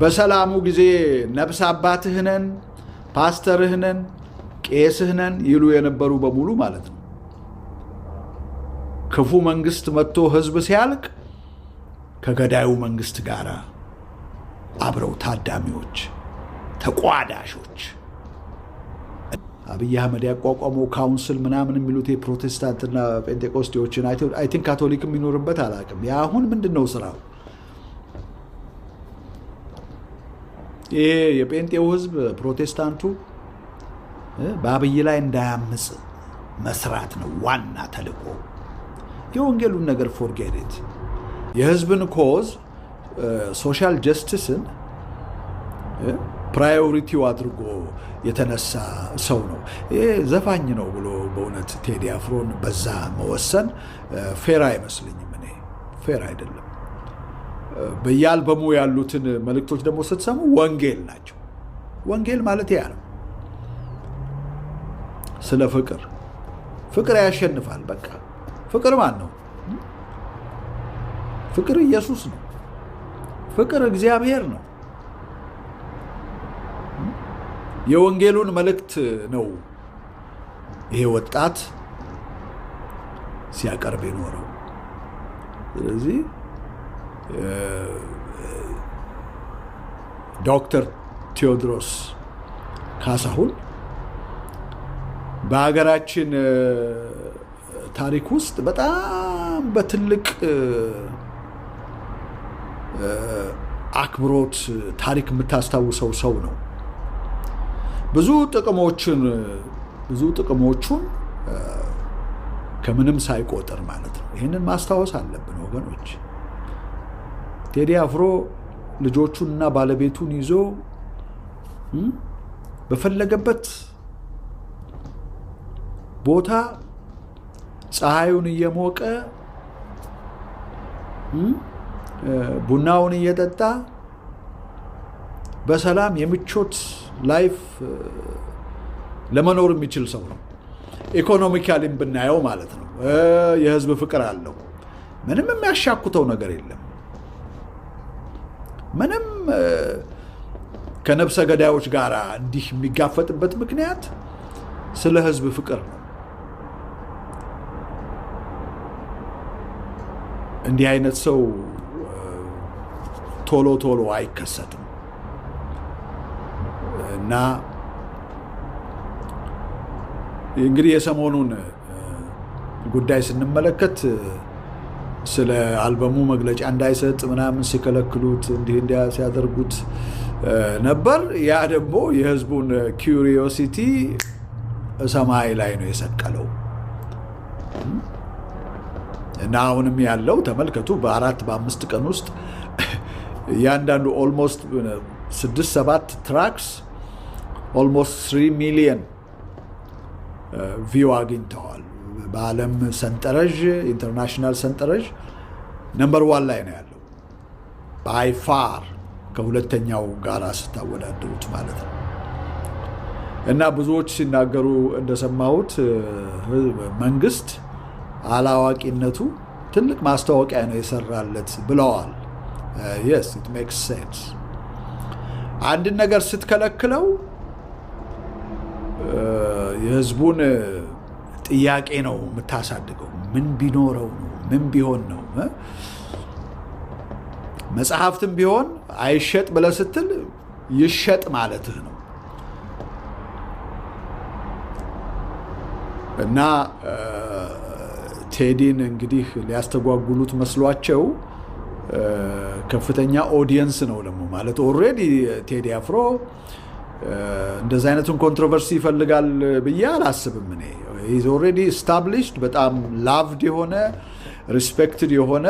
በሰላሙ ጊዜ ነፍስ አባትህ ነን፣ ፓስተርህ ነን፣ ቄስህ ነን ይሉ የነበሩ በሙሉ ማለት ነው። ክፉ መንግስት መጥቶ ህዝብ ሲያልቅ ከገዳዩ መንግስት ጋር አብረው ታዳሚዎች፣ ተቋዳሾች። አብይ አህመድ ያቋቋመው council ምናምን የሚሉት የፕሮቴስታንትና ጴንጤቆስቴዎችን፣ I think ካቶሊክም የሚኖርበት አላውቅም። ያ አሁን ምንድን ነው ስራው? ይሄ የጴንጤው ህዝብ፣ ፕሮቴስታንቱ በአብይ ላይ እንዳያምፅ መስራት ነው ዋና ተልዕኮ። የወንጌሉን ነገር forget it። የህዝብን cause፣ social justice ን priority ው አድርጎ የተነሳ ሰው ነው። ይሄ ዘፋኝ ነው ብሎ በእውነት ቴዲ አፍሮን በዛ መወሰን fair አይመስለኝም። እኔ fair አይደለም። በየአልበሙ ያሉትን መልእክቶች ደግሞ ስትሰሙ ወንጌል ናቸው። ወንጌል ማለት ያ ነው። ስለ ፍቅር፣ ፍቅር ያሸንፋል። በቃ ፍቅር ማን ነው? ፍቅር ኢየሱስ ነው። ፍቅር እግዚአብሔር ነው። የወንጌሉን መልእክት ነው ይሄ ወጣት ሲያቀርብ የኖረው። ስለዚህ ዶክተር ቴዎድሮስ ካሳሁን በሀገራችን ታሪክ ውስጥ በጣም በትልቅ አክብሮት ታሪክ የምታስታውሰው ሰው ነው። ብዙ ጥቅሞቹን ከምንም ሳይቆጥር ማለት ነው። ይህንን ማስታወስ አለብን ወገኖች። ቴዲ አፍሮ ልጆቹንና ባለቤቱን ይዞ በፈለገበት ቦታ ፀሐዩን እየሞቀ፣ ቡናውን እየጠጣ በሰላም የምቾት life ለመኖር የሚችል ሰው ነው። Economically ም ብናየው ማለት ነው። የህዝብ ፍቅር አለው። ምንም የሚያሻኩተው ነገር የለም። ምንም ከነፍሰ ገዳዮች ጋር እንዲህ የሚጋፈጥበት ምክንያት ስለ ህዝብ ፍቅር ነው። እንዲህ አይነት ሰው ቶሎ ቶሎ አይከሰትም እና እንግዲህ የሰሞኑን ጉዳይ ስንመለከት ስለ አልበሙ መግለጫ እንዳይሰጥ ምናምን ሲከለክሉት፣ እንዲህ እንዲያ ሲያደርጉት ነበር። ያ ደግሞ የህዝቡን curiosity ሰማይ ላይ ነው የሰቀለው እና አሁንም ያለው ተመልከቱ። በ4 በ5 ቀን ውስጥ እያንዳንዱ almost ስድስት ሰባት tracks almost 3 million view አግኝተዋል። በዓለም ሰንጠረዥ፣ international ሰንጠረዥ number one ላይ ነው ያለው by far፣ ከሁለተኛው ጋር ስታወዳድሩት ማለት ነው። እና ብዙዎች ሲናገሩ እንደሰማሁት መንግስት አላዋቂነቱ ትልቅ ማስታወቂያ ነው የሰራለት ብለዋል። Yes, it makes sense። አንድን ነገር ስትከለክለው የህዝቡን ጥያቄ ነው የምታሳድገው። ምን ቢኖረው ነው? ምን ቢሆን ነው? መጽሐፍትም ቢሆን አይሸጥ ብለህ ስትል ይሸጥ ማለትህ ነው። እና ቴዲን እንግዲህ ሊያስተጓጉሉት መስሏቸው ከፍተኛ audience ነው ደግሞ ማለት already ቴዲ አፍሮ እንደዚ አይነቱን controversy ይፈልጋል ብዬ አላስብም። እኔ he's already established፣ በጣም loved የሆነ፣ respected የሆነ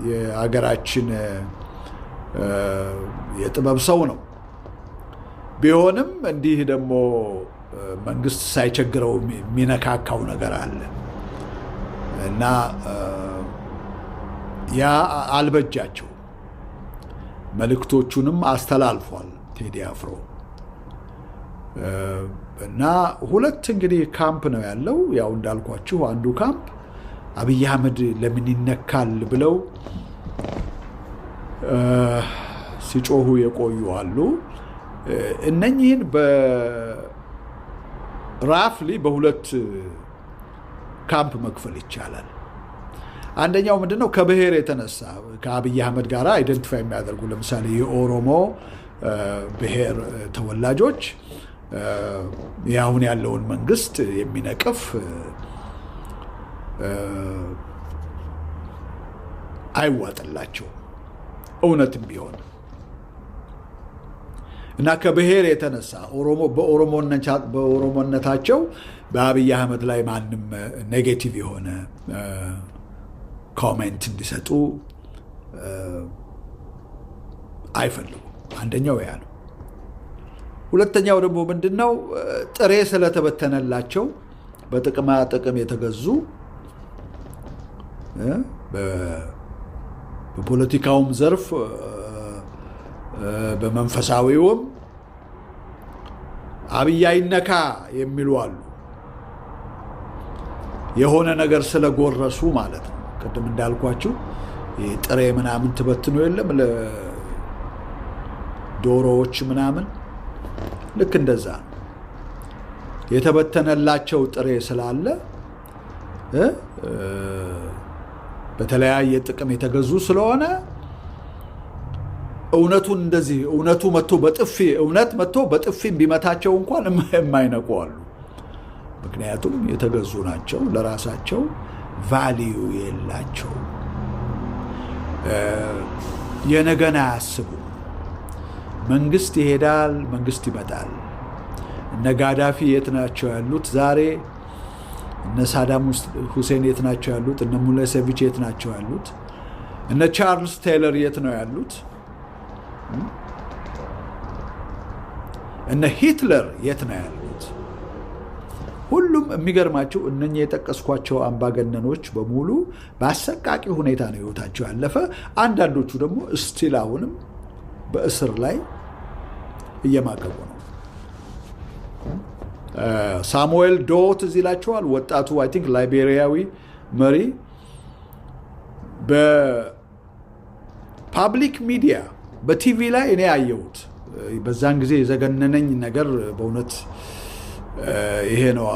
የሀገራችን የጥበብ ሰው ነው። ቢሆንም እንዲህ ደግሞ መንግስት ሳይቸግረው የሚነካካው ነገር አለ እና ያ አልበጃቸው። መልእክቶቹንም አስተላልፏል ቴዲ አፍሮ እና ሁለት እንግዲህ ካምፕ ነው ያለው። ያው እንዳልኳችሁ አንዱ ካምፕ አብይ አህመድ ለምን ይነካል ብለው ሲጮሁ የቆዩ አሉ። እነኚህን በ roughly በሁለት ካምፕ መክፈል ይቻላል። አንደኛው ምንድነው? ከብሔር የተነሳ ከአብይ አህመድ ጋር identify የሚያደርጉ፣ ለምሳሌ የኦሮሞ ብሔር ተወላጆች የአሁን ያለውን መንግስት የሚነቅፍ አይዋጥላቸውም እውነትም ቢሆን። እና ከብሔር የተነሳ በኦሮሞነታቸው በአብይ አህመድ ላይ ማንም negative የሆነ comment እንዲሰጡ አይፈልጉም። አንደኛው ያ ነው። ሁለተኛው ደግሞ ምንድን ነው? ጥሬ ስለተበተነላቸው በጥቅማ ጥቅም የተገዙ፣ በፖለቲካውም ዘርፍ በመንፈሳዊውም አብይ አይነካ የሚሉ አሉ። የሆነ ነገር ስለጎረሱ ማለት ነው። ቅድም እንዳልኳችሁ ጥሬ ምናምን ትበትኑ የለም ለዶሮዎች ምናምን፣ ልክ እንደዛ ነው። የተበተነላቸው ጥሬ ስላለ፣ በተለያየ ጥቅም የተገዙ ስለሆነ እውነቱን እንደዚህ እውነቱ መጥቶ በጥፊ እውነት መጥቶ በጥፊ ቢመታቸው እንኳን የማይነቁ አሉ። ምክንያቱም የተገዙ ናቸው። ለራሳቸው value የላቸውም። የነገን አያስቡም። መንግስት ይሄዳል፣ መንግስት ይመጣል። እነ ጋዳፊ የት ናቸው ያሉት ዛሬ? እነ ሳዳም ሁሴን የት ናቸው ያሉት? እነ ሚሎሴቪች የት ናቸው ያሉት? እነ ቻርልስ ቴይለር የት ነው ያሉት? እነ ሂትለር የት ነው ያሉት? ሁሉም የሚገርማቸው እነኚህ የጠቀስኳቸው አምባገነኖች በሙሉ በአሰቃቂ ሁኔታ ነው ህይወታቸው ያለፈ። አንዳንዶቹ ደግሞ still አሁንም በእስር ላይ እየማቀቁ ነው። ሳሙኤል ዶ ትዝ ይላችኋል። ወጣቱ I think ላይቤሪያዊ መሪ በ public media በ TV ላይ እኔ ያየሁት በዛን ጊዜ የዘገነነኝ ነገር በእውነት ይሄ ነው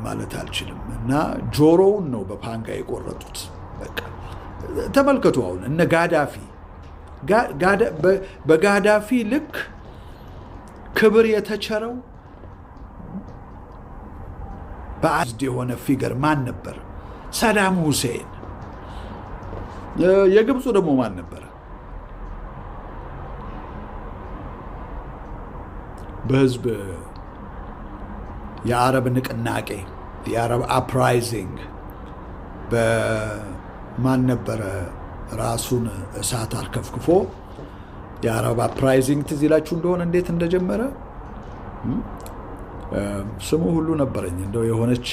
ማለት አልችልም። እና ጆሮውን ነው በፓንጋ የቆረጡት። በቃ ተመልከቱ። አሁን እነ ጋዳፊ፣ በጋዳፊ ልክ ክብር የተቸረው በአዝድ የሆነ figure ማን ነበር? ሳዳም ሁሴን። የግብፁ ደግሞ ማን ነበረ? በህዝብ የአረብ ንቅናቄ፣ የአረብ uprising በማን ነበረ ራሱን እሳት አርከፍክፎ? የአረብ uprising ትዝ ይላችሁ እንደሆነ እንዴት እንደጀመረ ስሙ ሁሉ ነበረኝ። እንደው የሆነች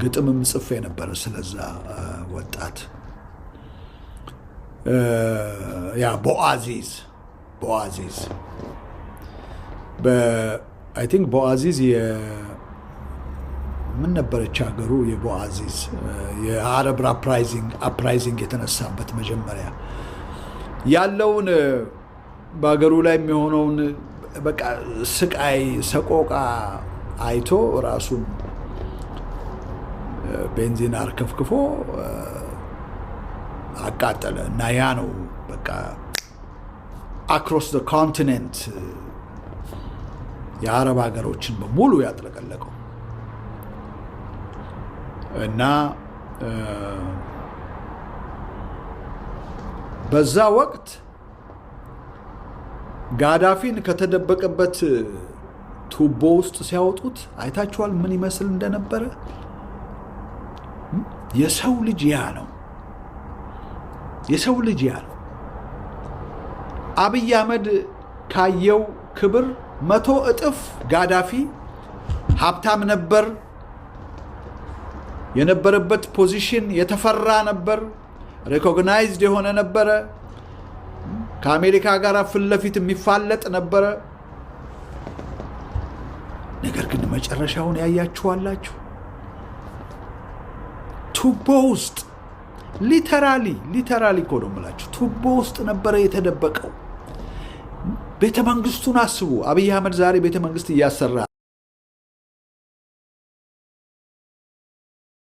ግጥምም ጽፌ ነበረ ስለዛ ወጣት። ያ ቦአዚዝ፣ I think ቦአዚዝ ምን ነበረች ሀገሩ የቦአዚዝ? የአረብ uprising የተነሳበት መጀመሪያ ያለውን በሀገሩ ላይ የሚሆነውን በቃ ስቃይ ሰቆቃ አይቶ ራሱን ቤንዚን አርከፍክፎ አቃጠለ እና ያ ነው በቃ across the continent የአረብ ሀገሮችን በሙሉ ያጥለቀለቀው። እና በዛ ወቅት ጋዳፊን ከተደበቀበት ቱቦ ውስጥ ሲያወጡት አይታችኋል ምን ይመስል እንደነበረ። የሰው ልጅ ያ ነው። የሰው ልጅ ያ ነው። አብይ አህመድ ካየው ክብር 100 እጥፍ ጋዳፊ ሀብታም ነበር። የነበረበት position የተፈራ ነበር። Recognized የሆነ ነበረ። ከአሜሪካ ጋር ፊት ለፊት የሚፋለጥ ነበረ። ነገር ግን መጨረሻውን ያያችኋላችሁ። ቱቦ ውስጥ literally, literally እኮ ነው የምላችሁ፣ ቱቦ ውስጥ ነበረ የተደበቀው። ቤተ መንግስቱን አስቡ። አብይ አህመድ ዛሬ ቤተ መንግስት እያሰራ